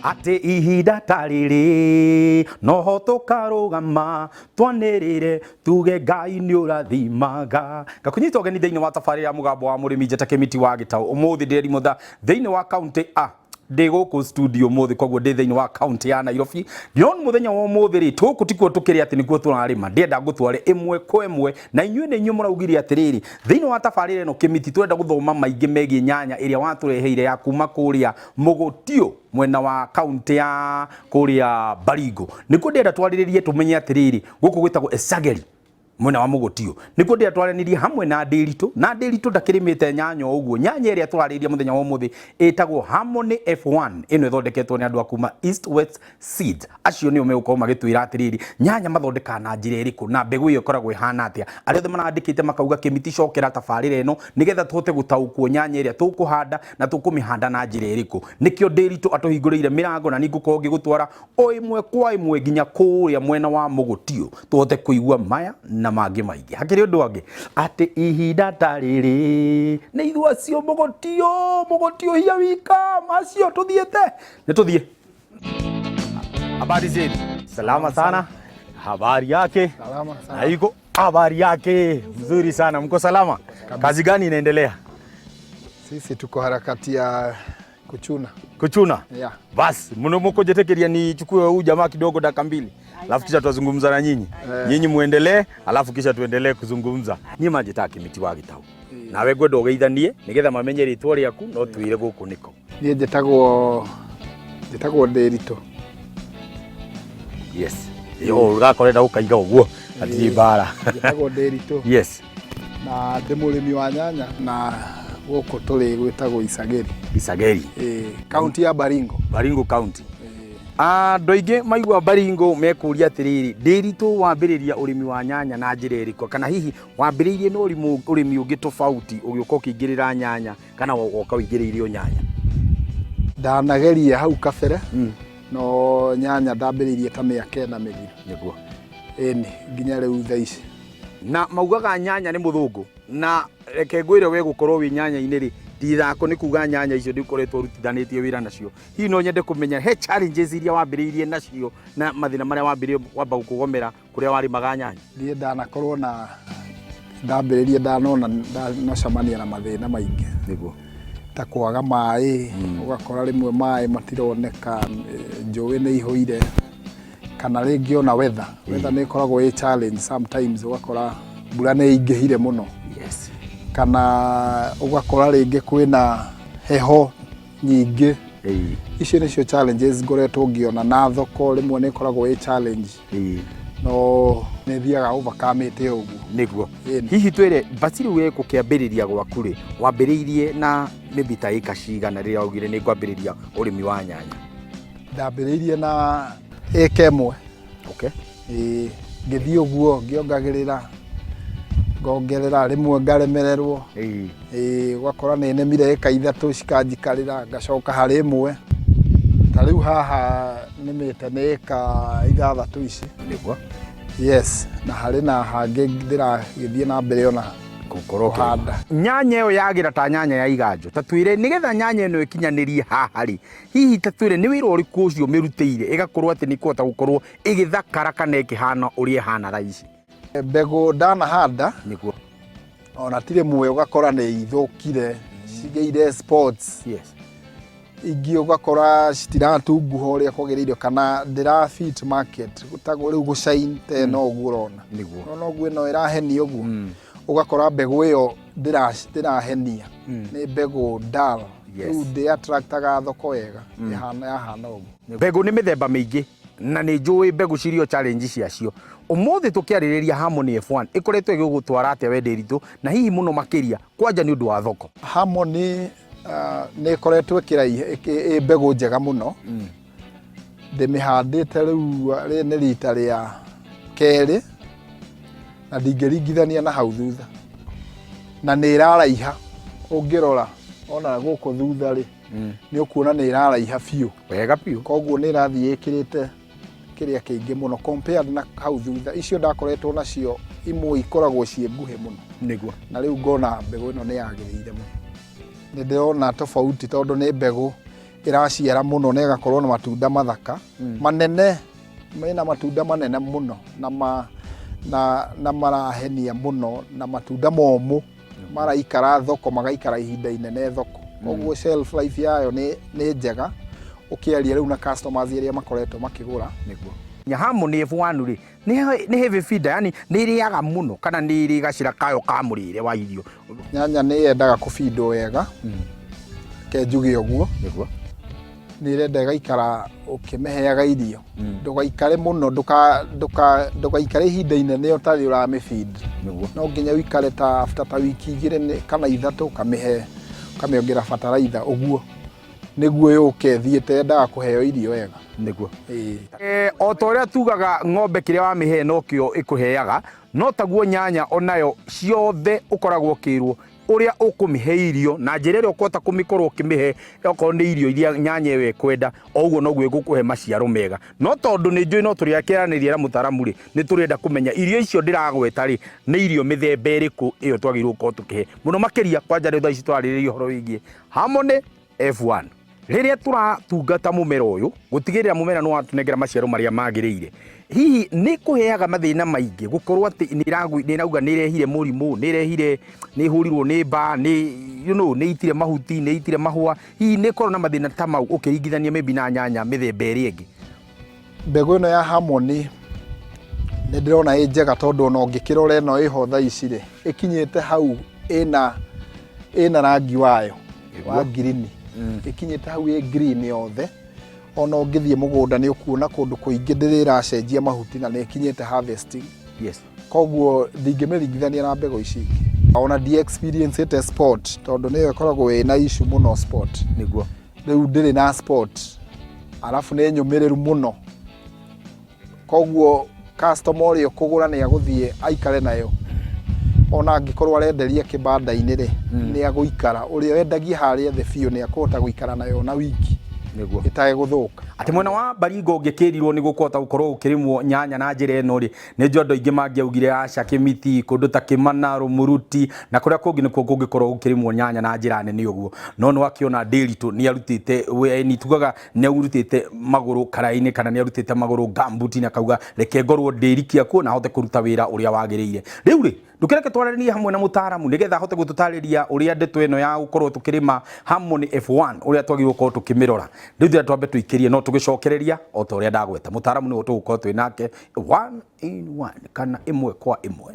Atĩ ihinda ta rĩrĩ noho tũkarũgama twanĩrĩre tuge Ngai nĩ ũrathimaga. Ngakũnyita ũgeni thĩinĩ wa tabarĩra ya Mũgambo wa Mũrĩmi, njĩta Kĩmiti wa Gĩtaũ. Ũmũthĩ ndĩrĩ Mutha thĩinĩ wa kaunti a ndĩ gũkũ studio ũmũthĩ, koguo ndĩ thĩinĩ wa kaunti ya Nairobi. Ndĩrona mũthenya wa ũmũthĩ rĩ, tũkũ tikuo tũkĩrĩ atĩ nĩkuo tũrarĩma. Ndĩrenda ngũtware ĩmwe kwa ĩmwe, na inyuĩ nĩ inyuĩ mũraugire atĩrĩrĩ, thĩinĩ wa tabarĩra ĩno Kĩmiti tũrenda gũthoma maingĩ megiĩ nyanya ĩrĩa watũreheire ya kuma kũrĩa Mũgũtio mwena wa kaunti ya kũrĩa Baringo. Nĩkuo ndĩrenda twarĩrĩrie tũmenye atĩrĩrĩ, gũkũ gwĩtagwo Esageri mwena wa Mũgũtio. Nĩkuo ndĩrenda twaranĩrie hamwe na Ndĩritũ, na Ndĩritũ ndakĩrĩmĩte nyanya o ũguo. Nyanya ĩrĩa tũrarĩrĩria mũthenya wa ũmũthĩ ĩtagwo Harmony F1, ĩno ĩthondeketwo nĩ andũ a kuma East West Seeds. Acio nĩo megũkorwo magĩtwĩra atĩrĩrĩ, nyanya mathondekaga na njĩra ĩrĩkũ na mbegũ ĩyo ĩkoragwo ĩhana atĩa. Arĩa othe marandĩkĩte makauga Kĩmiti cokera tabarĩra ĩno nĩgetha tũhote gũtaũkwo nyanya ĩrĩa tũkũhanda na tũkũmĩhanda na njĩra ĩrĩkũ. Nĩkĩo Ndĩritũ atũhingũrĩire mĩrango, na niĩ ngũkorwo ngĩgũtwara o ĩmwe kwa ĩmwe nginya kũrĩa mwena wa Mũgũtio tũhote kũigua maya na mangĩ maingĩ. Hakĩrĩ ũndũ angĩ atĩ ihinda ta rĩrĩ nĩ ithuĩ acio Mũgũtio, Mũgũtio here we come, acio tũthiĩte nĩ tũthiĩ. Habari zenu? Salama sana. Habari yake? Salama sana. Na iko habari yake mzuri sana. Mko salama? Kazi gani inaendelea? Sisi tuko harakati ya kuchuna. Kuchuna? Yeah. Basi mno mkojetekeria nichukue huyu jamaa kidogo dakika mbili. Alafu kisha tutazungumza na nyinyi. Nyinyi muendelee, alafu kisha tuendelee kuzungumza. Niĩ manjĩtaga Kĩmiti wa Gĩtaũ. Nawe ngwenda ũgeithanie nĩgetha mamenye rĩtwa rĩaku no twĩre gũkũ nĩko. Niĩ njĩtagwo Ndĩritũ. Yes. Yo ũgakorenda gũkaiga ũguo. Hatirĩ mbara. Njĩtagwo Ndĩritũ. Yes. Na ndĩ mũrĩmi wa nyanya na gũkũ tũrĩ gwĩtagwo Isageri. Isageri. Ĩĩ, kaunti ya Baringo. Baringo County. Andũ aingĩ maigua Baringo mekũria atĩrĩrĩ, Ndĩritũ wambĩrĩria ũrĩmi wa nyanya na njĩra ĩrĩkũ? Kana hihi wambĩrĩirie na ũrĩmi ũngĩ tofauti ũgĩũka ũkĩingĩrĩra nyanya, kana woka ũingĩrĩire o nyanya? Ndanageria hau kabere, no nyanya ndambĩrĩirie ta mĩaka 4 mĩthiru. Nĩguo. Ĩni, nginya rĩu thaa ici. Na maugaga nyanya nĩ mũthũngũ, na reke ngwĩre we gũkorwo wĩ nyanya-inĩ rĩ, ti ithako, nĩ kuga nyanya icio ndĩkoretwo ũrutithanĩtie wĩra nacio. Hihi no nyende kũmenya he challenges iria wambĩrĩirie nacio na mathĩna marĩa wambĩrĩirie kwamba gũkũgomera kũrĩa warĩmaga nyanya? Niĩ ndanakorwo na ndambĩrĩria ndanona ndanacemania na mathĩna maingĩ. Nĩguo. Ta kwaga maĩ, ũgakora rĩmwe maĩ matironeka, njũĩ nĩ ihũire, kana rĩngĩ ona weather. Weather nĩ ĩkoragwo ĩ challenge sometimes, ũgakora mbura nĩ ĩingĩhire mũno. Yes. Kana ũgakora rĩngĩ kwĩna heho nyingĩ. Icio nĩcio challenges ngoretwo ngĩona, na thoko rĩmwe nĩ ĩkoragwo ĩ challenge. No nĩ thiaga overcome-ĩte ũguo. Nĩguo. Ĩni. Hihi twĩre basi rĩu we gũkĩambĩrĩria gwaku rĩ, wambĩrĩirie na maybe ta ĩka cigana rĩrĩa waugire nĩ ngwambĩrĩria ũrĩmi wa nyanya? Ndambĩrĩirie na ĩka 1. Okay. Ĩĩ, ngĩthiĩ ũguo ngĩongagĩrĩra, ngongerera, rĩmwe ngaremererwo. Ĩĩ, ũgakora nĩ nĩmire ĩka 3 cikanjikarĩra, ngacoka harĩ 1. Ta rĩu haha nĩmĩte nĩ ĩka 6 ici. Nĩguo. Yes, na harĩ na hangĩ ndĩragĩthiĩ na mbere ona gũkorwo kũhanda. Nyanya ĩyo yagĩra ta nyanya ya iganjo. Ta twĩre nĩgetha nyanya ĩno ĩkinyanĩrie haha rĩ, hihi ta twĩre nĩ wĩra ũrĩkũ ũcio ũmĩrutĩire ĩgakorwo atĩ nĩ kũhota gũkorwo ĩgĩthakara kana ĩkĩhana ũrĩa ĩhana thaa ici? Mbegũ ndanahanda. Nĩguo. Ona ti rĩmwe ũgakora nĩ ithũkire, cigĩire spots. Yes. Ingĩ ũgakora citiratunguha ũrĩa kwagĩrĩire kana ndĩra fit market, ta rĩu gũcain ta ĩno ũguo ũrona. Nĩguo. No noguo ĩno ĩrahenia ũguo. Ũgakora mbegũ ĩyo ndĩrahenia. Nĩ mbegũ dull. Yes. Rĩu ndĩ attractaga thoko wega. Ĩhana yahana ũguo. Mbegũ nĩ mĩthemba mĩingĩ na nĩ njũĩ mbegũ cirĩ o challenge ciacio. Ũmũthĩ tũkĩarĩrĩria Harmony F1 ĩkoretwo ĩgĩgũtwara atĩa we Ndĩritũ, na hihi mũno makĩria kwanja nĩ ũndũ wa thoko? Harmony nĩ ĩkoretwo ĩ mbegũ njega mũno. Ndĩmĩhandĩte rĩu rĩ nĩ rita rĩa kerĩ na ndingĩringithania na hau thutha, na nĩ ĩraraiha. Ũngĩrora ona gũkũ thutha rĩ, nĩ ũkuona nĩ ĩraraiha biũ. Wega biũ. Koguo nĩ ĩrathiĩ ĩkĩrĩte kĩrĩa kĩingĩ mũno compared na hau thutha. Icio ndakoretwo nacio imwe ikoragwo ciĩ nguhĩ mũno. Nĩguo. Na rĩu ngona mbegũ ĩno nĩ yagĩrĩire mũno. Nĩ ndĩrona tofauti tondũ nĩ mbegũ Ĩraciara mũno na ĩgakorwo na matunda mathaka manene, mena matunda manene mũno na, ma, na, na marahenia mũno na matunda momũ maraikara thoko, magaikara ihinda inene thoko. Koguo shelf life yayo nĩ njega ũkĩaria rĩu na customers arĩa makoretwo makĩgũra. Nĩguo Harmony F1 rĩ, nĩ heavy feeder, yani nĩ ĩrĩaga mũno kana nĩ ĩrĩ gacĩra kayo ka mũrĩre wa irio? Nyanya nĩ yendaga kũbindwo wega, reke njuge ũguo. Nĩ ĩrenda ĩgaikara ũkĩmĩheaga irio. Ndũgaikare mũno, ndũgaikare ihinda inene ũtarĩ ũramĩfeed. No nginya ũikare ta after ta wiki 2 kana 3 ũkamĩhe, ũkamĩongera bataraitha ũguo nĩguo yũke ĩthiĩte. Yendaga kũheo irio wega. Ĩĩ. O ta ũrĩa tugaga ng'ombe kĩrĩa wamĩhe nokĩo ĩkũheaga, no taguo nyanya onayo ciothe ũkoragwo ũkĩrwo ũrĩa ũkũmĩhe irio na njĩra ĩrĩa ũkũhota kũmĩkorwo ũkĩmĩhe. Okorwo nĩ irio iria nyanya ĩyo ĩkwenda, o ũguo noguo ĩgũkũhe maciaro mega. No tondũ nĩ njũĩ no tũrĩakĩranĩria na mũtaaramu rĩ, nĩ tũrenda kũmenya irio icio ndĩragweta rĩ, nĩ irio mĩthemba ĩrĩkũ ĩyo twagĩrĩirwo gũkorwo tũkĩhe mũno makĩria. Kwanja rĩu thaa ici tũrarĩrĩria ũhoro wĩgiĩ Harmony F1. Rĩrĩa tũratungata mũmera ũyũ gũtigĩrĩra mũmera nĩ watũnengera maciaro marĩa magĩrĩire, hihi nĩ kũheaga mathĩna maingĩ gũkorwo atĩ nĩ ĩrauga nĩ ĩrehire mũrimũ, nĩ ĩrehire, nĩ ĩhũrirwo nĩ mbaa, nĩ you know, nĩ ĩitire mahuti, nĩ ĩitire mahũa? Hihi nĩ ĩkoragwo na mathĩna ta mau ũkĩringithania maybe na nyanya mĩthemba ĩrĩa ĩngĩ? Mbegũ ĩno ya Harmony nĩ ndĩrona ĩ njega, tondũ ona ũngĩkĩrora ĩno ĩho thaa ici rĩ, ĩkinyĩte hau ĩna rangi wayo wa ngirini. Ĩkinyĩte hau ĩ green yothe. Ona ũngĩthiĩ mũgũnda nĩ ũkuona kũndũ kũingĩ ndĩrĩ ĩracenjia mahuti na nĩ ĩkinyĩte harvesting. Koguo ndingĩmĩringithania na mbegũ ici ingĩ. Ona ndi experience ĩte spot, tondũ nĩyo ĩkoragwo ĩna issue mũno, spot. Rĩu ndĩrĩ na spot, arabu nĩ nyũmĩrĩru mũno, koguo customer ũrĩa ũkũgũra nĩ agũthiĩ aikare nayo. Ona angĩkorwo arenderia kĩbanda-inĩ rĩ, nĩ agũikara. Ũrĩa wendagia harĩa thĩ biũ nĩ akũhota gũikara nayo na wiki ĩtagũthũka. Atĩ mwena wa Baringo ũngĩkĩrirwo nĩ gũkũhota gũkorwo gũkĩrĩmwo nyanya na njĩra ĩno rĩ, nĩ njũĩ andũ aingĩ mangĩaugire aca, Kĩmiti, kũndũ ta Kĩmana, Rũmuruti na kũrĩa kũngĩ nĩkuo kũngĩkorwo gũkĩrĩmwo nyanya na njĩra nene ũguo. No nĩ wakĩona Ndĩritũ nĩ arutĩte, nĩ tugaga nĩ arutĩte magũrũ karaĩ-inĩ kana nĩ arutĩte magũrũ gambuti na akauga reke ngorwo ndĩrikia kuo na ahote kũruta wĩra ũrĩa wagĩrĩire. Rĩu rĩ, ndũkĩreke twaranĩrie hamwe na mũtaaramu nĩgetha ahote gũtũtarĩria ũrĩa ndeto ĩno ya gũkorwo tũkĩrĩma Harmony F1 ũrĩa twagĩrĩirwo gũkorwo tũkĩmĩrora. Rĩu tũrĩa twambe tũikĩrie no tũgĩcokereria o ta ũrĩa ndagweta. Mũtaaramu nĩwe tũgũkorwo twĩ nake one in one kana ĩmwe kwa ĩmwe.